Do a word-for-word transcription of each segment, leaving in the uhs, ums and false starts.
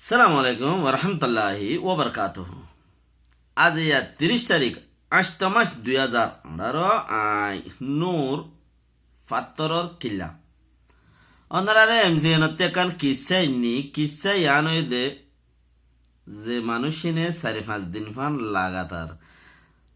Assalamu alaikum warahmatulláhi wabarakátuhu. Aijja tiríc tarík, añcto mac, dui házar añçáro, añí Nur Fattoror Killa. Ónorare M C N ottú ekkán kissá ainní, kissá yián óilde ze manúiccíne sair fañs din fán lagatar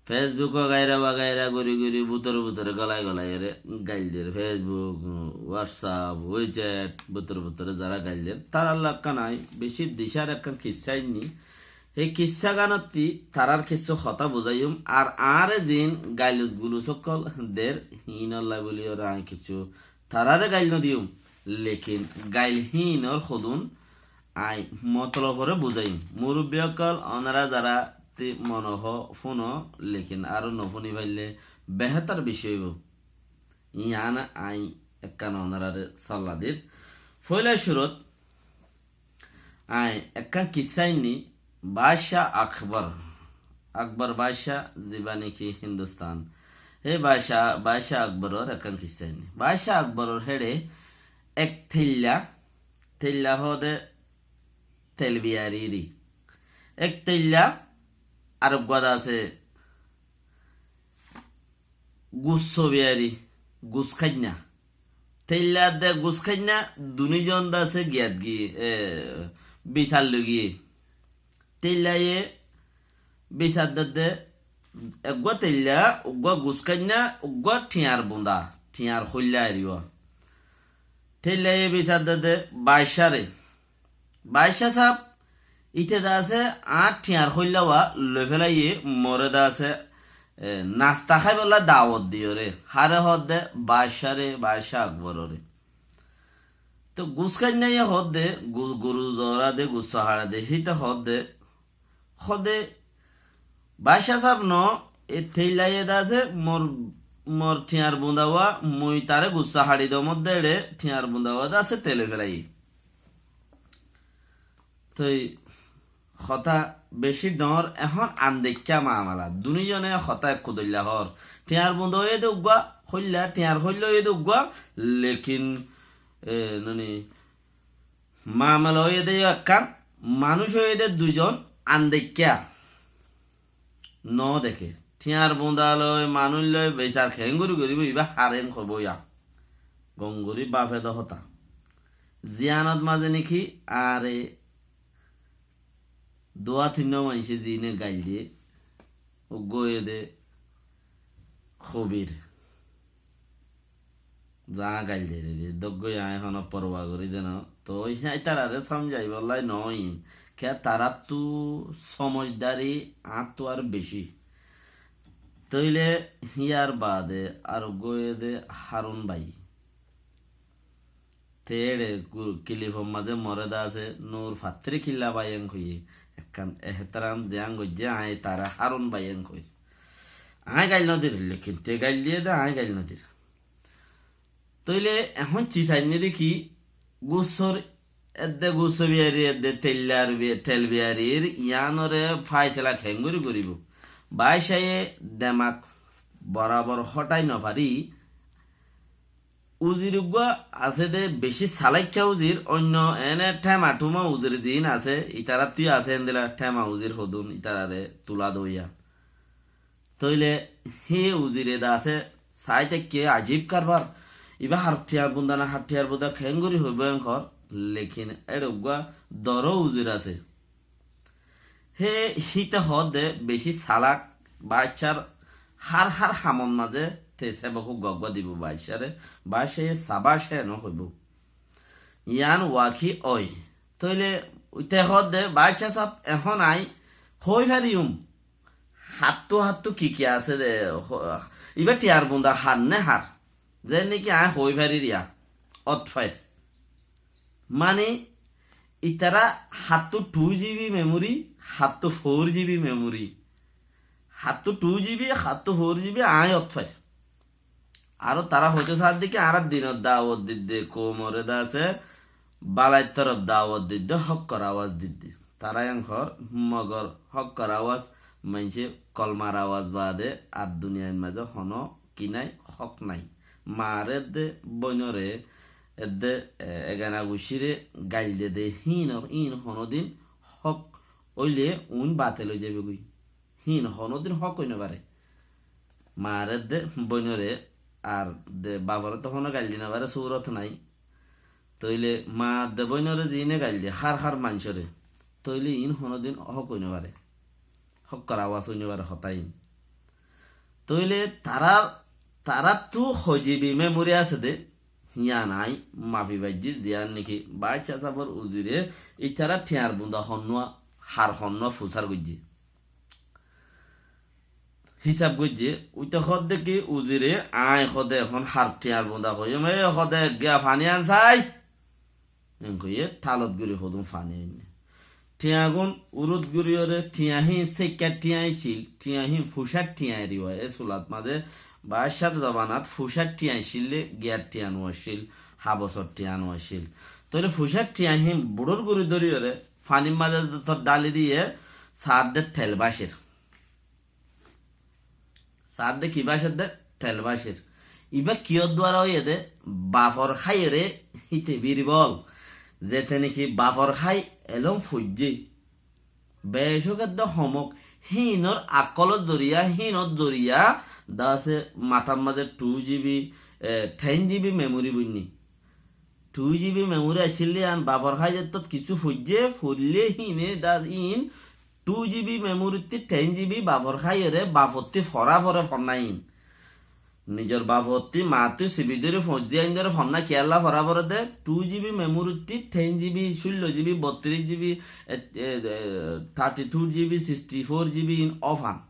Facebook wagaira wagaira gorí gorí bútore bútore golai golaiyóre gail der. Facebook, WhatsApp, WeChat bútore bútore zará gail der, tarálla ekkán añí bicí dicár ekkán kissá ainní. Hé kissá gánottí tarár kissú hotá buzáiyum, ar añáre ziín gailus gulus ókkol der, híinolla bóliyoré añí kissú taráre gail nodiyum, lekin gail híinor hodún añí motoloboré buzáiyum. Murubbi ókkol, ónora zará tí mone hoó fúno, lekin aró nofúni faillé behétor bicí óibou. Yián añí ekkán ónorare solla dir. Foóila cúrut añí ekkán kissá ainní Bacá Akbor, Akbor bacá zibá néki Hindustan, hé bacá, bacá Akboror ekkán kissá ainní. Bacá Akboror héçe ek teilla, teilla hoóde tel biyari ri, ek teilla, ar uggúa de asé gusso biyari, gus kainná. Teilla de gus kainná, duní zon de asé giyat gi, e, bisar loi giyé. Teillaye bisar de de eggúa teilla, uggúa gus kainná, uggúa thiañr bunda, thiañr hóilla ariyúa. Teillaye bisar de de bacáre. Bacá sáb, íte de asé añár thiañr hóilla wá loi félaiyé, more de asé, e, nasta háibolla dawot diyoré. Háre hoódde bacáre, Bacá Akbororé. Te gus kainnáye hoódde, gu-, guru zora de, gusso haçe de, híte hoódde, hoódde, bacá sáb no, e teillaye de asé mor, mor thiañr bunda wá, mui taré gusso haçi dom de éçe, thiañr bunda wá de asé tele félaiyé. Toi hotá bicí dhoóñr, ehón andeikká mamela. Duní zone hotá ekku dóilla hoór. Thiañr bunda óiye de uggúa, hóilla, thiañr hóilla óiye de uggúa, lekin, e, noni, mamela óiye de yó ekkán, manúic óiye de dui zon, andeikká. No deké. Thiañr bunda loi, manúic loi, bisar keéngorí goríbou, ibá haren hoibóu yá. Gom gorí báfe de hotá. Ziyanot mazé néki añáre duwá tinnúa maincé ziíne gail diyé, uggúa óiye de Kobir. Zaá gail diyé de, doggói aññí honó porwa gorí de no. Toi hítararé somzaibólla noó, kiyá taráttu somojdari añáttu ar bicí. Tóile híyar baade ar uggúa óiye de Harun bái. Te éçe gu-, kilifor mazé more de asé Nur Fattiri Killa bái en hoiyé. Ekkán ehteram ziyán goijjé aññí tará Harun bái en hoir. Aññí gail no dir, lekin te gail diyé de aññí gail no dir. Tóile ehón cis ainné de ki, gussor edde gusso biyari, edde tellar bi-, tel biyarir, yiánoré faisela keéngorí goríbou? Bácáye demak borabor hóthai nofarí, uzir uggúa asé de bicí saláikka uzir, oinno ene thema thuma uzir ziín asé, itaráttu asé endilla thema uzir hodún, itararé tulá doiya. Tóile hé uzire de asé, sai táikke ajib karbar. Ibá har thiañr bunda na har thiañr bunda keéngorí hoibóu en hoór, lekin éçe uggúa doró uzir asé. Hé híte hoódde bicí salak, báccár hár hár hamot mazé te sebok uggúa uggúa dibou báccaré, báccaye sabác hé no hoibóu. Yián waki ói. Tóile te hoódde, bácca sáb, ehón aññí hoói fariyum. Hattú hattú ki ki asé de, ho-, ibá thiañr bunda har né har? Ze néki aññí hoói farir yá, ót fair. Mani, itará hattú two G B memory, hattú four G B memory. Hattú two G B, hattú four G B, aññí ót fair. Aró tará hoitó saádde ki, añára dinor dawot didde, koumoré de asé, balair torof dawot didde, hókkor awaz didde. Tará yián hoór, mogor hókkor awaz, maincé kolmar awaz baade ar duniyair mazé honó ki nái, hók nái. Maaré de bóinoré, edde, e, egana guccíre gail de de, híin, híin honódin hók óile uin batel ói zaibogói. Híin honódin hók ói nofare. Maáre de bóinore ar de baforé to honó gail di nofare, súrot nái. Tóile maa de bóinore ziíne gail de, hár hár maincóre, tóile iín honódin hók ói nofare. Hókkor awas ói nofare hotá iín. Tóile tarár, taráttu hoi jibi memori asé de, yían aññí mafi faijjí, ziyán néki baácca sábor uzire ítara thiañr bunda honnúa, har honnúa fusár goijjé. Hísab goijjé, uite hoódde ki uzire, aññí hoóde ehón har thiañr bunda hoiyúm, e hoóde eggiya faní an sai. Enkóiye talot gori hodún faní ainné. Thiañgún urut goriyóre, thiañ híin séikka thiañ accíl, thiañ híin fucár thiañ eriwa. E sulat mazé baáccar zobanat fucár thiañ accíl de, giyar thiañ no accíl, habosor thiañ no accíl. Tóile fucár thiañ híin buçór gori dóriyóre, fanír mazé to dháli diyé, saádde tel bácer. Saádde ki bácer de? Tel bácer. Ibá kiyór duara óiye de? Bafor háiyore híte birbol. Zete néki bafor hái elóm foijjé. Becók edde homok, híinor akkolor zoriya, híinor zoriya, dase matár mazé two G B, e, ten G B memori boinní. Two G B memori accíl de yían bafor háizettót kissú foijjé, foillé híine das iín two G B memorittí ten G B bafor háiyore bafottí forá fore fonná iín. Nizor bafottí maattú sibi dóri foijjé aindóre fonná kiyálla forá fore de, two G B memorittí ten G B, cúllo G B, bottiríc G B, e, e, e, thirty two G B, sixty four G B iín ófan.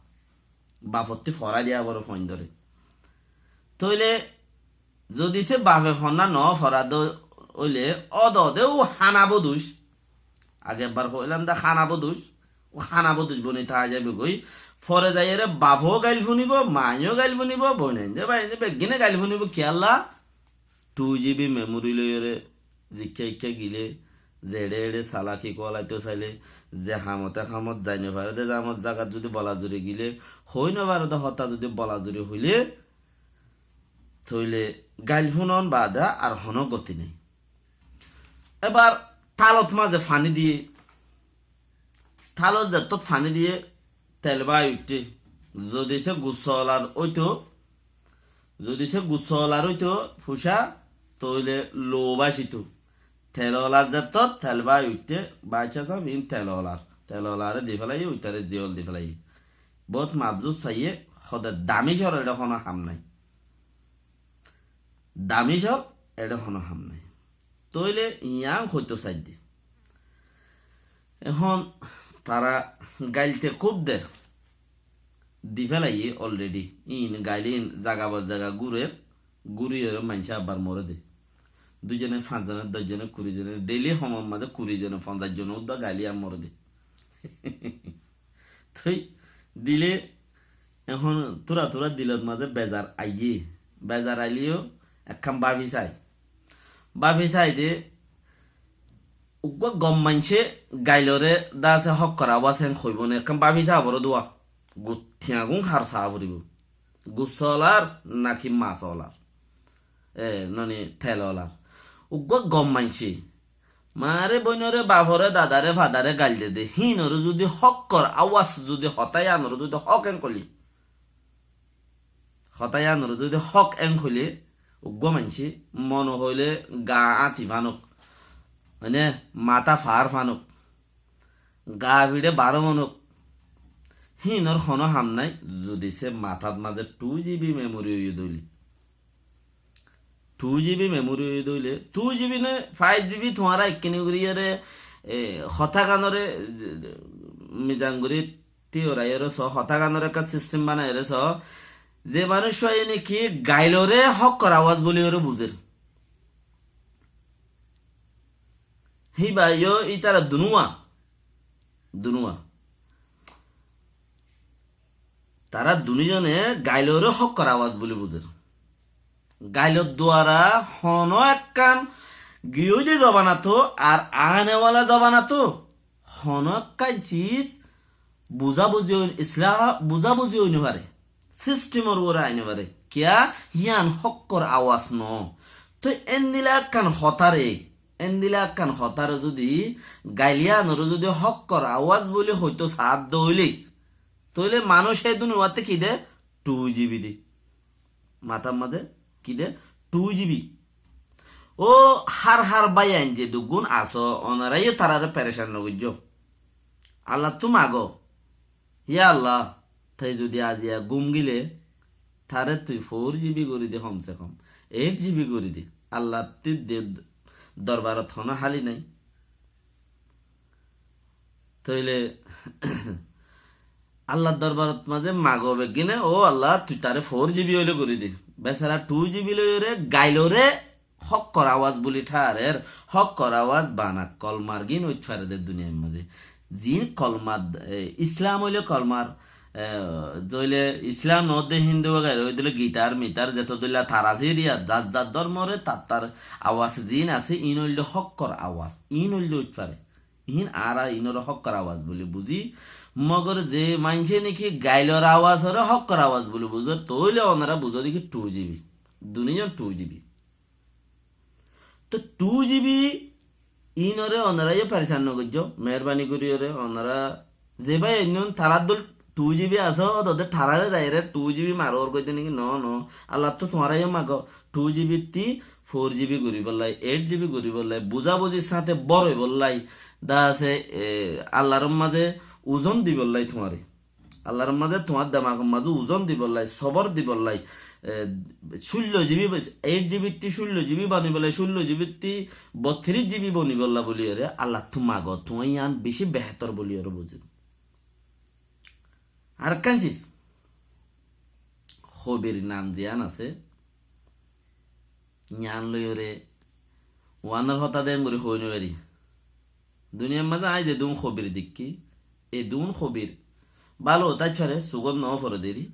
Bafottí forái diya fore foindóre. Tóile zodi se bafe fonná no forá de óile, ódode ó hána boduc. Age ebbar hoilam de hána boduc. Ó hána boduc boni tái zaibogói. Fore zaiyóre bafeó gail funibo, maiyó gail funibo, boinainde, báinde, beggíne gail funibo. Kiyálla? Two G B memori loiyóre zikká ikká gilé, zeçé eçé salaki kolaito sailé, ze hamote hamot zai no fare de, zamot zagat zodi bolazuri gilé, hoi no fare de hotá zodi bolazuri hoilé, tóile gail funon baade ar honó goti nái. Ebar talot mazé faní diyé, talot zettót faní diyé, tel bái uiththé. Zodi se gussa olar óito, zodi se gussa olar óito fucá, tóile lou bácito. Tel olar zettót tel bái uiththé, bácca sab iín tel olar. Tel olare di félaiye, uitare ziyól di félaiye. Bóut mafzut saiyé, hode damicor eçé honó ham nái. Damicor eçé honó ham nái. Tóile yián hoitó saidde. Ehón tara gail te kúb der. Di félaiye already. Iín gail iín zaga ba zaga gúrer, gúriyóre maincé abbar moré de. Dui zone, fañs zone, doc zone, kuri zone, daily homor mazé kuri zone, fonzaic zone uddá gail iín moré de. Tói dile ehón tura tura dilor mazé bezar aiyé. Bezar aileyó ekkán báfi sai. Báfi sai de uggúa gom maincé gailoré dase hókkor awas en hoibó né, ekkán báfi sa foribó dua. Gu-, thiañgún har sa foribó. Gussa olar naki mas olar. E, noni tel olar. Uggúa gom maincé. Maáre, bóinore, baforé, dadaré, fadaré gail de de. Híinoré zudi hókkor awas zudi hotá yíanoré zudi hók en hoilé. Hotá yíanoré zudi hók en hoilé, uggúa maincé mone hoilé gaa áñti fanok. Mane matá faár fanok. Gaa fiçé baró monok. Híinor honó ham nái, zudi se matát mazé two G B memory óiye dóile. Two G B memory óiye dóile, two G B né five G B tuáñra ekkene goríyeré, e, hotáganoré, e, mizan gorí tíoraiyeré so, hotáganoré ekkán system banaiyeré so, ze manúic óiye né ki gailoré hókkor awas bóliyoré buzér. Híba yó ítara dunúa, dunúa. Tará dunízone gailoré hókkor awas bóli buzér. Gailor duara honó ekkán giyói de zobanató ar anewala zobanató honó ekkán sis buzábuzi ói, islah buzábuzi ói no faré. Sistemor uore ai no faré. Kiyá? Hían hókkor awas noó. Toi endilla ekkán hotáre, endilla ekkán hotáre zodi gail yíanoré zodi hókkor awaz buli hoito saádde óile, tóile manúic hédun uátte ki de? Thú zibi de. Matár mazé ki de? Thú zibi. Ó hár hár báiyain zeduggún asó, onoráyo taráre perecan nogoijjó. Allattú magó. Yá Allah, tái zodi aziya gúm gile, taré tui four zibi gorí de, hom se hom eight zibi gorí de. Allattú de dorbarot honó háli nái. Tóile Allar dorbarot mazé magó beggíne, ó Allah, tui taré four zibi óile gorí de. Besara thú zibi loiyóre gailoré hókkor awaz buli thárer, hókkor awaz bana kolmar gín óit fare de duniyair mazé. Zin kolmar, e, Islam óile kolmar, e, tóile Islam noódde Hindu wagaira óidde óile gitar mitar zeto dóilla tar asé eriya, zar zar dormoré tar tar awaz zin asé, in óilde hókkor awaz, in óilde óit fare. In añára inore hókkor awaz buli buzí, mogor ze maincé niki gailor awazoré hókkor awaz buli buzé, tóile onora buzó de ki thú zibi. Dunizon thú zibi. Toi thú zibi inore onoráyo perecan nogoijjó, meherbani goríyore onora ze báiyain nun tarár dol thú zibi asó, ódode taráre zaiyóre thú zibi maror goidde niki? No, no. Allattú tuáñráyo magó, thú zibittí four zibi goríbollái, eight zibi goríbollái, buzabuzir sáñte boroibollái, de asé, e, Allar mazé uzon dibollái tuáñre. Allar mazé tuáñr demagor mazé uzon dibollái, sobor dibollái, e, cúllo zibi, eight zibittí cúllo zibi bonibollái, cúllo zibittí bottiríc zibi bonibollá buliyóre Allattú magó, tuáñr yián bicí behétor buliyóre buzí. Arekkán sis, hobir nam ziyán asé, yián loiyóre uánor hotá de engori hoi no fari. Duniyair mazé aññí zedún hobir dekkí, edún hobir bála táic fare, sukót no fore deri.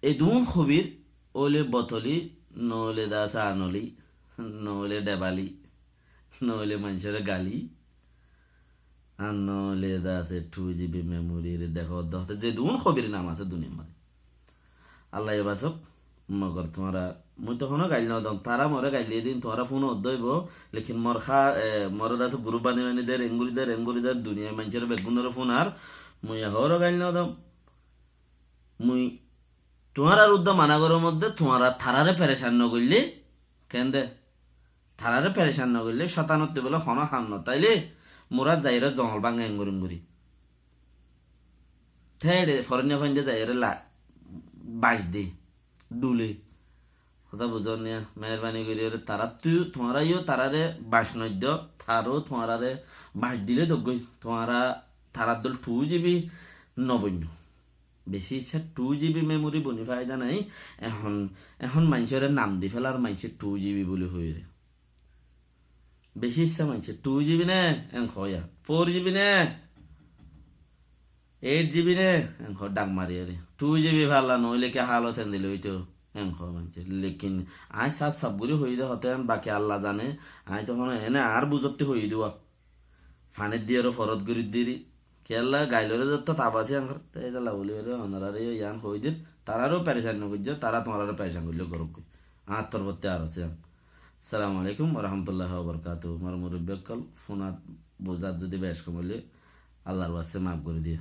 Edún hobir óile botoli, noóile de asé anoli, noóile dhebali, noóile maincóre gali, ar noóile de asé thú zibi memori re dekó, de hoté zedún hobir nam asé duniyair mazé. Allaye basók, mogor tuáñra, mui to honó gail no dom, tará more gail diye din tuáñra fúnodde óibo, lekin mor há, e, more de asé gurúp bani bani der, engori der, engori der, duniyair maincóre beggúnore fúnar, mui ehóro gail no dom. Mui tuáñrar uddá mana gorór modde tuáñra taráre perecan no goille, kende? Taráre perecan no goille, cótanottú bóle honó ham no táile, murát zaiyóre zongol báñga engorim gorí. Te ere forenna foinde zaiyóre la, bac di, dhule. Hotá buzón niya, meherbani goríyóre taráttú, tuáñráyo taráre bac no do, taró tuáñráre bac dile doggói, tuáñra tarár dol thú zibi no boinno. Beci issá thú zibi memori boni faida nai. Ehón, ehón maincóre nam di félar maincé thú zibi buli hoiyóre. Beci issá maincé thú zibi ne, en hoó ya. Four zibi ne, eight zibi ne, en hoó dhak mariyóre. Thú zibi falla noóile ki hálot endilla óito, en hoó maincé. Lekin aññí saf saf gorí hoiyí de hotá, baki Allah zane. Aññí to honó ene añár buzottí hoiyí de uá. Fanir diyóre forot gorí diri. Kiyólla gailoré zotto taf asé añár, te étolla buli óre onoráre yó yián hoi dir. Taráre perecan no goijjó, tará tuáñráre perecan goillé gorok goi. Añár torfóttu ar asé. Assalamu alaikum wa rahmatullahi wa barakatuhu. Mor murubbi ókkol, fúnat buzát zodi bec kom óile Allar waste maf gorí diyo.